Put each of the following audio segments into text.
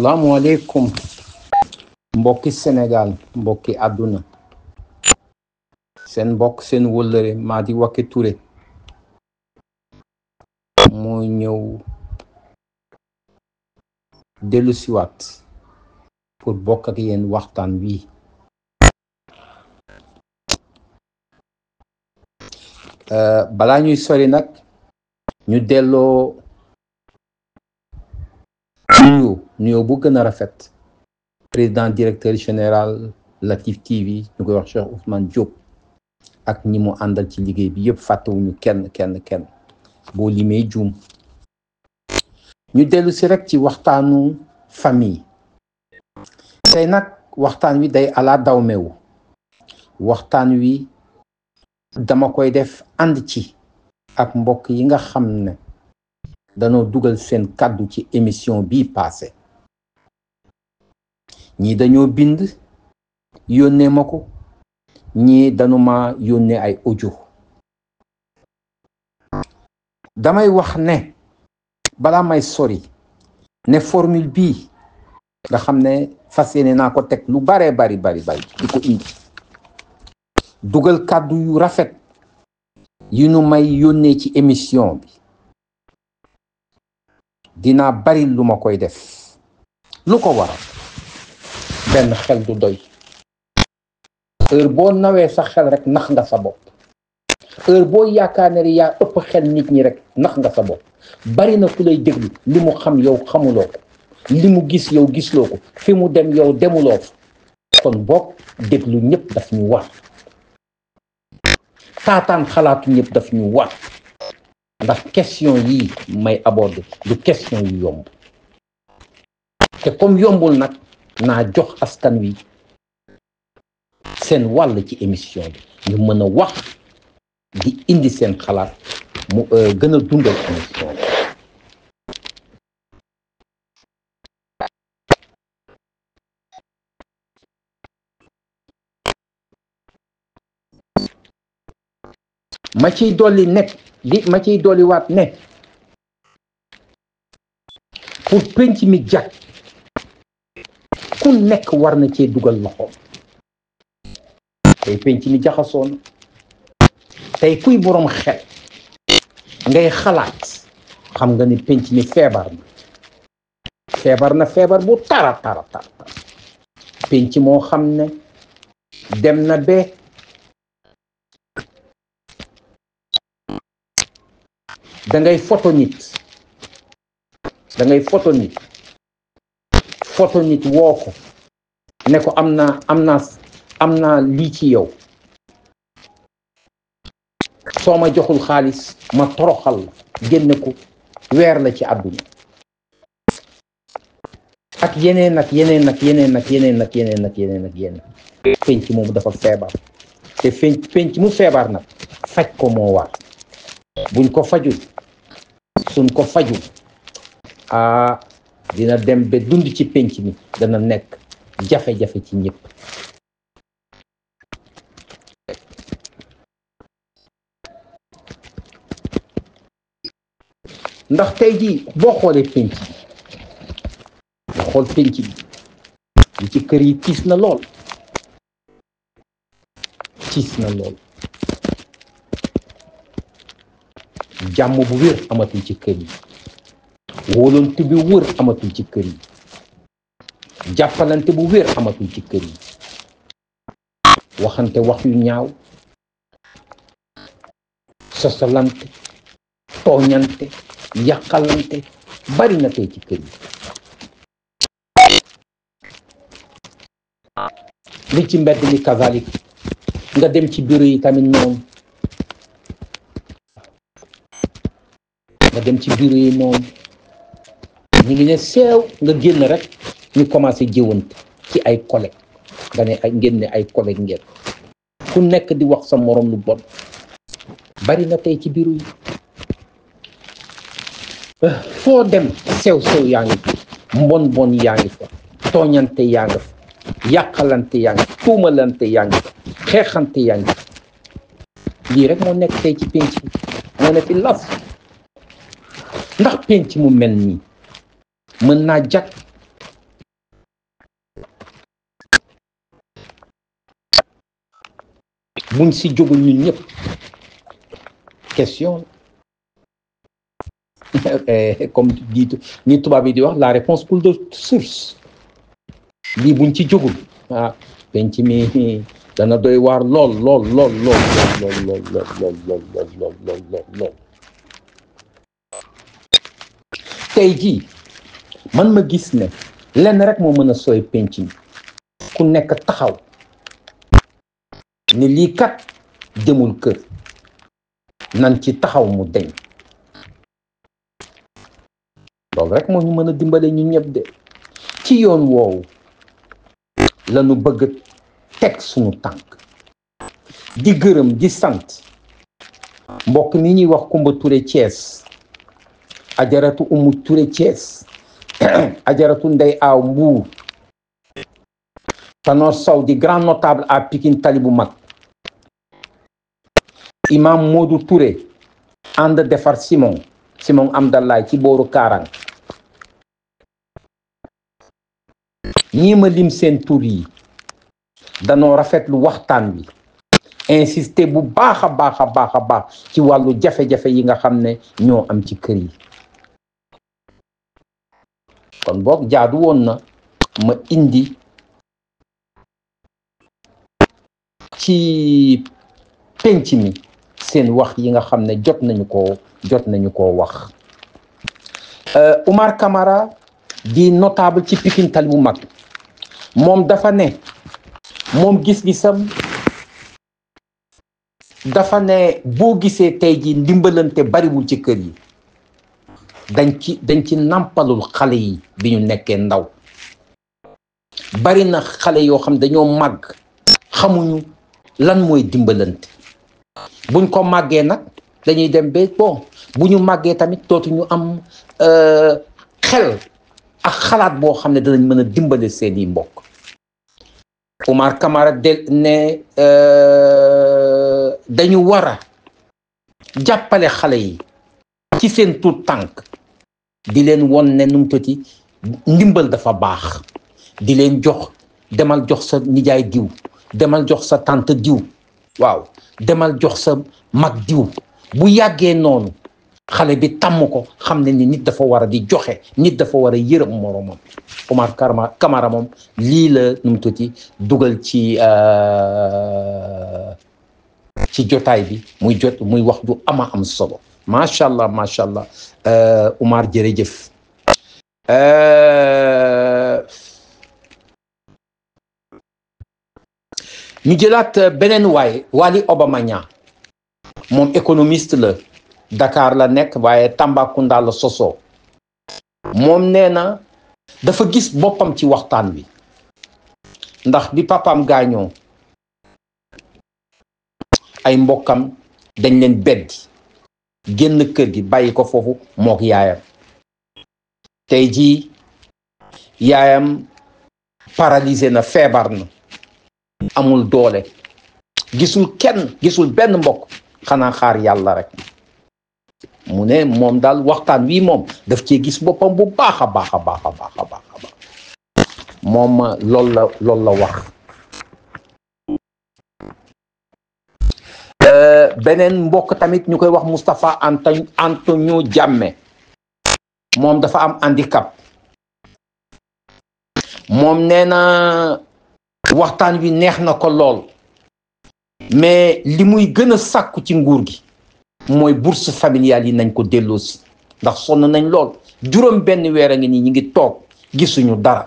asalaamualeykum mbokki Sénégal mbokki àdduna seen mbokk seen wëllëre Mady Waké Touré moo ñëw dellu siwaat pour bokk ak yéen waxtaan wi balaa ñuy sori nag ñu delloo nuyoo bu gën a rafet président directeur général Latif TV ñu koy wax Cheikh Ousmane Diop ak ñi mu àndal ci liggéey bi yëpp fàttewuñu kenn boo limee juum. ñu dellu si rek ci waxtaanu famille tey nag waxtaan wi day ala dawmewu waxtaan wi dama koy def ànd ci ak mbokk yi nga xam ne danoo dugal seen kàddu ci émission bii passé ñii dañoo bind yónnee ma ko ñii dañu ma yónnee ay audio damay wax ne balaa may sori ne formule bii nga xam ne fas yéene naa ko teg lu baree bari di ko indi dugal kàddu yu rafet yu nu may yónnee ci émission bi dinaa bari lu ma koy def lu ko waral benn xel du doy heure boo nawee sa xel rek nax nga sa bopp heure boo yaakaar ne yaa ëpp xel nit ñi rek nax nga sa bopp bari na ku lay déglu li mu xam yow xamuloo ko li mu gis yow gisloo ko fi mu dem yow demuloo fa kon boog déglu ñëpp daf ñu war taataan xalaatu ñëpp daf ñu war ndax question yii may aborder du question yu yomb te comme yombul nag naa jox askan wi seen wàll ci émission bi ñu mën a wax di indi seen xalaat mu gën a dundal émission bi. ma ciy dolli waat ne pour penc mi jag ku nekk war na cee dugal loxoom tey penc mi jaxasoon tey kuy boroom xel ngay xalaat xam nga ni penc mi feebar na feebar bu tara penc moo xam ne dem na ba dangay photo nit woo ko ne ko am naa lii ci yow soo ma joxul xaalis ma toroxal la génne ko weer la ci àdduna ak yeneen penc moomu dafa feebar te penc mu feebar nag faj ko moo war buñ ko fajul suñ ko fajul dina dem ba dund ci penc mi dana nekk jafe-jafe ci ñëpp ndax tey jii boo xoolee penc bi nga xool penc bi li ci kër yi tiis na lool jàmm bu wér amatul ci kër yi wóolante bi wër amatul ci kër yi jàppalante bu wér amatul ci kër yi waxante wax yu ñaaw sosalante tooñante yàqalante bari na tey ci kër yi li ci mbedd mi kazalik nga dem ci bureau yi tamit noonu ñu ngi ne seew nga génn rek ñu commencé jëwante ci ay collègue nga ne ngeen ne ay collègue ngeen ku nekk di wax sa morom lu bon bari na tey ci bureau yi foo dem sew yaa ngi fa mbon yaa ngi fa tooñante yaa ngi fa yàqalante yaa ngi fa tuumalante yaa ngi fa xeexante yaa ngi fa lii rek moo nekk tey ci penc bi moo ne fi las ndax penc mu mel nii mën naa jag buñ si jógul ñun ñëpp question comme dit ni tubaab yi di wax la réponse coule de source lii buñ ci jógul ah penc mi dana doy waar lool lool lool lool lool lool lool lool lool lool lool lool lool. tey jii man ma gis ne lenn rek moo mën a sooy penc mi ku nekk taxaw ne lii kat demul kër nan ci taxaw mu deñ loolu rek moo ñu mën a dimbale ñu ñëpp de ci yoon woowu lañu bëgg teg suñu tànk di gërëm di sant mbokk mi ñuy wax Kumba Touré Thiès ajaratu Umu Touré Thiès ajaratu Ndey Aaw Mbuur Tanor Sow di grand notable à Pikine Tali bu mag imam Modou Touré ànd defar Simon Amdalaay ci booru Kaarang ñii ma lim seen tur yi danoo rafetlu waxtaan bi insister bu baax a baax a baax a baax ci wàllu jafe-jafe yi nga xam ne ñoo am ci kër yi kon boog jaadu woon na ma indi ci penc mi seen wax yi nga xam ne jot nañu koo wax Oumar Camara di notable ci Pikine Tali bu mag moom dafa ne moom gis-gisam dafa ne boo gisee tey ji ndimbalante bariwul ci kër yi dañ ci nampalul xale yi bi ñu nekkee ndaw bari na xale yoo xam dañoo màgg xamuñu lan mooy dimbalante buñ ko màggee nag dañuy dem ba bon bu ñu màggee tamit dootuñu am xel ak xalaat boo xam ne danañ mën a dimbale seeni mbokk Oumar Camara ne dañu war a jàppale xale yi ci seen tuut tànk di leen won ne num tati ndimbal dafa baax di leen jox demal jox sa nijaay diw demal jox sa tante diw waaw demal jox sa mag diw bu yàggee noonu xale bi tàmm ko xam ne ni nit dafa war a di joxe nit dafa war a yërëm moroomam Oumar Camara moom lii la num tati dugal ci jotaay bi muy wax du ama am solo macha allah Oumar jërëjëf ñu jëlaat beneen Wali Obama Niang moom économiste la Dakar la nekk waaye Tambacounda la sosoo moom nee na dafa gis boppam ci waxtaan wi ndax bi papaam gaañoo ay mbokkam dañ leen beddi génn kër gi bàyyi ko foofu mook yaayam tey jii yaayam paralysé na feebar na amul doole gisul benn mbokk xanaa xaar yàlla rek mu ne moom daal waxtaan wi moom daf cee gis boppam bu baax a baax moom loolu la wax beneen mbokk tamit ñu koy wax Moustapha Antonio Jammeh moom dafa am handicap moom nee na waxtaan wi neex na ko lool mais li muy gën a sàkku ci nguur gi mooy bourse familiale yi nañ ko delloosi ndax sonn nañ lool juróom benn weer a ngi nii ñi ngi toog gisuñu dara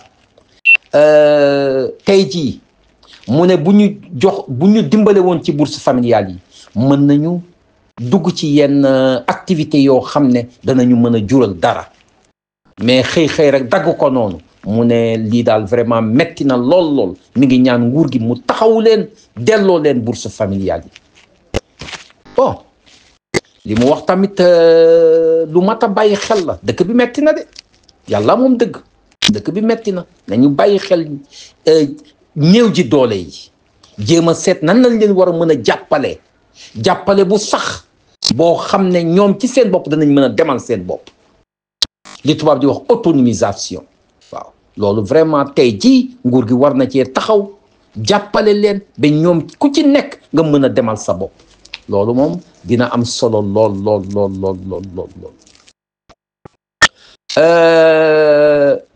tey jii mu ne bu ñu dimbale woon ci bourse familiale yi mën nañu dugg ci yenn activité yoo xam ne danañu mën a jural dara mais xëy rek dagg ko noonu mu ne lii daal vraiment metti na lool mi ngi ñaan nguur gi mu taxawu leen delloo leen bourse familiale yi bon li mu wax tamit lu mat a bàyyi xel la dëkk bi metti na de yàlla moom dëkk bi metti na nañu bàyyi xel néew ji doole yi jéem a seet nan lañ leen war a mën a jàppale bu sax boo xam ne ñoom ci seen bopp danañ mën a demal seen bopp li tubaab di wax autonomisation waaw loolu vraiment tey jii nguur gi war na cee taxaw jàppale leen ba ñoom ku ci nekk nga mën a demal sa bopp. loolu moom dina am solo lool lool lool lool lool lool lool.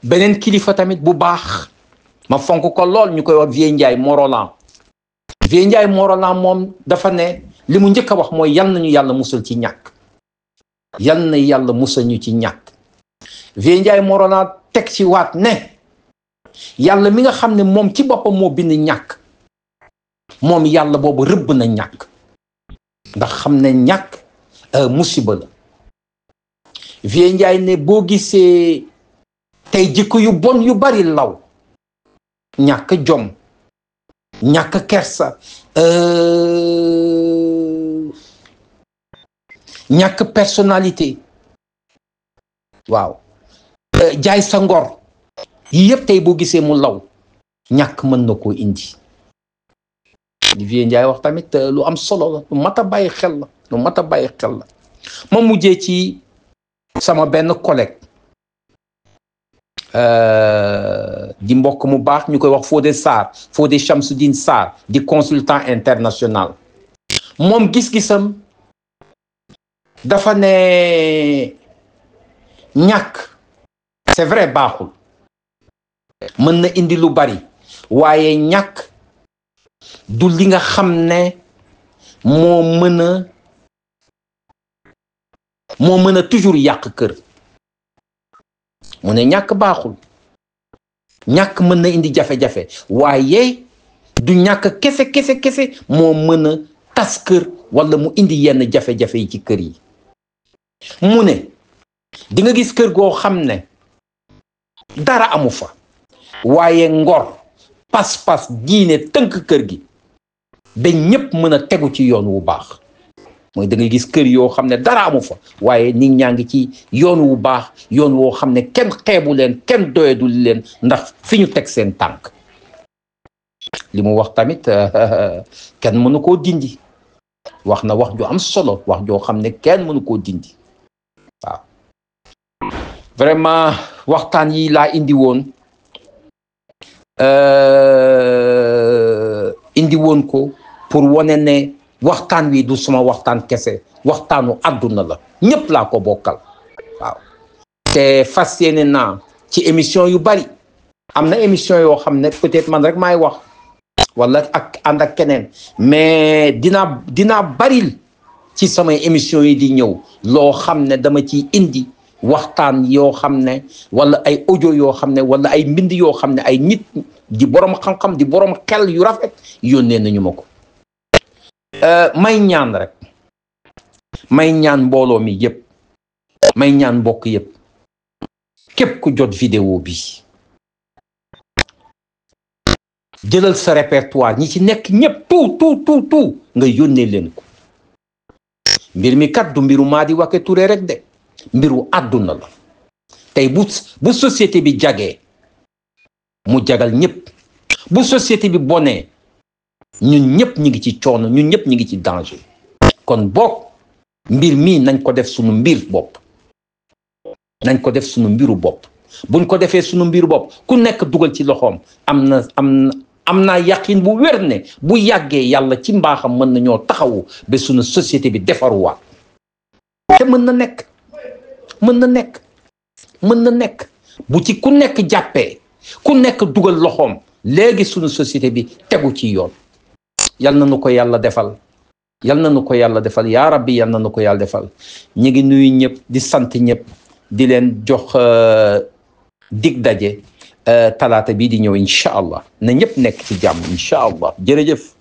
beneen kilifa tamit bu baax ma fonk ko lool ñu koy wax Vieux Ndiaye Morolan. Vieux Ndiaye Morolan moom dafa ne li mu njëkk a wax mooy yal nañu yàlla musal ci ñàkk. yal na yàlla musal ñu ci ñàkk. Vieux Ndiaye Morolan teg ci waat ne yàlla mi nga xam ne moom ci boppam moo bind ñàkk moom yàlla boobu rëbb na ñàkk ndax xam ne ñàkk musiba la. Vieux Ndiaye ne boo gisee tey jikko yu bon yu bari law ñàkk jom ñàkk kersa ñàkk personnalité waaw jaay sa ngor yi yëpp tey boo gisee mu law ñàkk mën na koo indi. li Vieux Ndiaye wax tamit lu am solo la lu mat a bàyyi xel la lu mat a bàyyi xel la. ma mujjee ci sama benn collègue di mbokk mu baax ñu koy wax Fodé Sarr Fodé Chamsoudine Sarr di consultant international. moom gis-gisam dafa ne ñàkk c'est vrai baaxul mën na indi lu bari waaye ñàkk du li nga xam ne moo mën a toujours yàq kër. mu ne ñàkk baaxul ñàkk mën na indi jafe-jafe waaye du ñàkk kese moo mën a tas kër wala mu indi yenn jafe-jafe yi ci kër yi. mu ne di nga gis kër goo xam ne dara amu fa waaye ngor pas-pas diine tënk kër gi ba ñépp mën a tegu ci yoon wu baax. mooy da ngay gis kër yoo xam ne dara amu fa waaye nit ñaa ngi ci yoon wu baax yoon woo xam ne kenn xeebu leen kenn doyadul leen ndax fi ñu teg seen tànk. li mu wax tamit kenn mënu koo dindi wax na wax ju am solo wax joo xam ne kenn mënu koo dindi waaw. vraiment waxtaan yi laa indi woon ko pour wane ne waxtaan wi du suma waxtaan kese waxtaanu àdduna la ñépp laa ko bokkal waaw. te fas yéene naa ci émission yu bari am na émission yoo xam ne peut-être man rek maay wax wala ak ànd ak keneen mais dinaa baril ci samay émission yi di ñëw loo xam ne dama ciy indi waxtaan yoo xam ne wala ay audio yoo xam ne wala ay mbind yoo xam ne ay nit di borom xam-xam di borom xel yu rafet yónnee nañu ma ko. may ñaan rek may ñaan mbooloo mi yépp may ñaan mbokk yépp képp ku jot vidéo bi jëlal sa répertoire ñi ci nekk ñépp tout nga yónnee leen ko. mbir mi kat du mbiru Mady Wacké Touré rek de mbiru àdduna la. tey bu société bi jagee mu jagal ñépp bu société bi bonee ñun ñëpp ñu ngi ci coono ñun ñëpp ñu ngi ci danger. kon boog mbir mii nañ ko def sunu mbir bopp nañ ko def sunu mbiru bopp buñ ko defee sunu mbiru bopp ku nekk dugal ci loxoom am naa yaqin bu wér ne bu yàggee yàlla ci mbaaxam mën na ñoo taxawu ba sunu société bi defaruwaat. te mën na nekk bu ci ku nekk jàppee ku nekk dugal loxoom léegi sunu société bi tegu ci yoon. yal na nu ko yàlla defal yaa rabbi yal na nu ko yàlla defal. ñu ngi nuyu ñëpp di sant ñëpp di leen jox dig daje talaata bii di ñëw incha allah na ñëpp nekk ci jàmm incha allah jërëjëf.